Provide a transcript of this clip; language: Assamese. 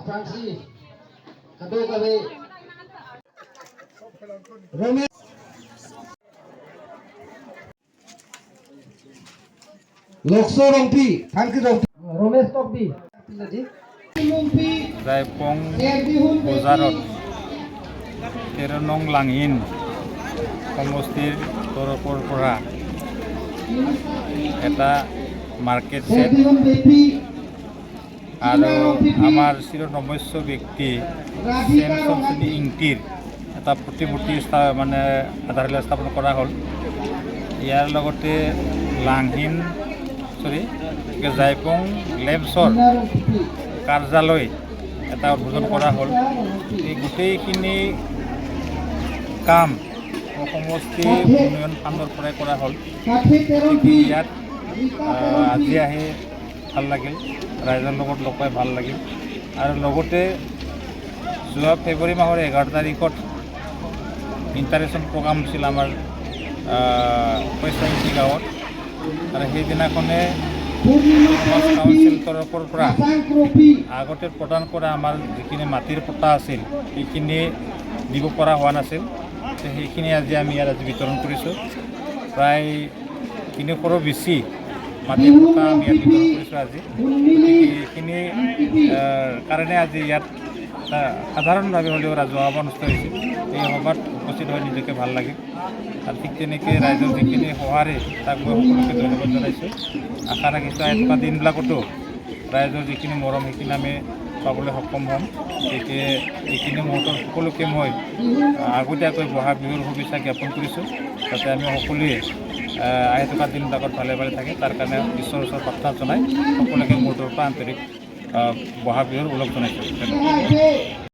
Francis, Kado Kabe, Ramesh, Lokso Rongpi, Thanki Rongpi, Ramesh Tokbi, Jaipong বজাৰত 13 নং লাংহিন সমষ্টিৰ তৰফৰ পৰা এটা মাৰ্কেট ছেট আৰু আমাৰ চিৰ নমস্য ব্যক্তি চেম চমচুনি ইংতিৰ এটা প্ৰতিমূৰ্তি মানে আধাৰশিলা স্থাপন কৰা হ'ল। ইয়াৰ লগতে লাংহিন, চৰি, জাইপং লেমছৰ কাৰ্যালয় এটা উদ্বোধন কৰা হ'ল। এই গোটেইখিনি কাম সমষ্টি উন্নয়ন ফাণ্ডৰ পৰাই কৰা হ'ল। গতিকে ইয়াত আজি আহি ভাল লাগিল, ৰাইজৰ লগত লগ পাই ভাল লাগিল। আৰু লগতে যোৱা ফেব্ৰুৱাৰী মাহৰ 11 তাৰিখত ইণ্টাৰেশ্যন প্ৰগ্ৰাম হৈছিল আমাৰ পইচাইটি গাঁৱত আৰু সেইদিনাখনে সমাজ কাউন্সিল তৰফৰ পৰা আগতে প্ৰদান কৰা আমাৰ যিখিনি মাটিৰ পট্টা আছিল, সেইখিনি দিব পৰা হোৱা নাছিল। তো সেইখিনি আজি আমি ইয়াত আজি বিতৰণ কৰিছোঁ। প্ৰায় 300ৰো বেছি মাটিৰ পট্টা আমি ইয়াত বিতৰণ কৰিছোঁ আজি। গতিকে এইখিনি কাৰণে আজি ইয়াত এটা সাধাৰণভাৱে হ'লেও ৰাজহুৱা সভা অনুষ্ঠিত হৈছিল। এই সভাত উপস্থিত হৈ নিজকে ভাল লাগিল। আৰু ঠিক তেনেকৈ ৰাইজৰ যিখিনি সঁহাৰি, তাক মই সকলোকে ধন্যবাদ জনাইছোঁ। আশা ৰাখিছোঁ, আহি থকা দিনবিলাকতো ৰাইজৰ যিখিনি মৰম, সেইখিনি আমি পাবলৈ সক্ষম হ'ম। গতিকে এইখিনি মুহূৰ্তত সকলোকে মই আগতীয়াকৈ বহাগ বিহুৰ শুভেচ্ছা জ্ঞাপন কৰিছোঁ, যাতে আমি সকলোৱে আহি থকা দিনবিলাকত ভালে ভালে থাকে, তাৰ কাৰণে ঈশ্বৰৰ ওচৰত প্ৰাৰ্থনা জনাই সকলোকে মোৰ তৰফৰ পৰা আন্তৰিক বহাগ বিহুৰ ওলগ জনাইছোঁ। ধন্যবাদ।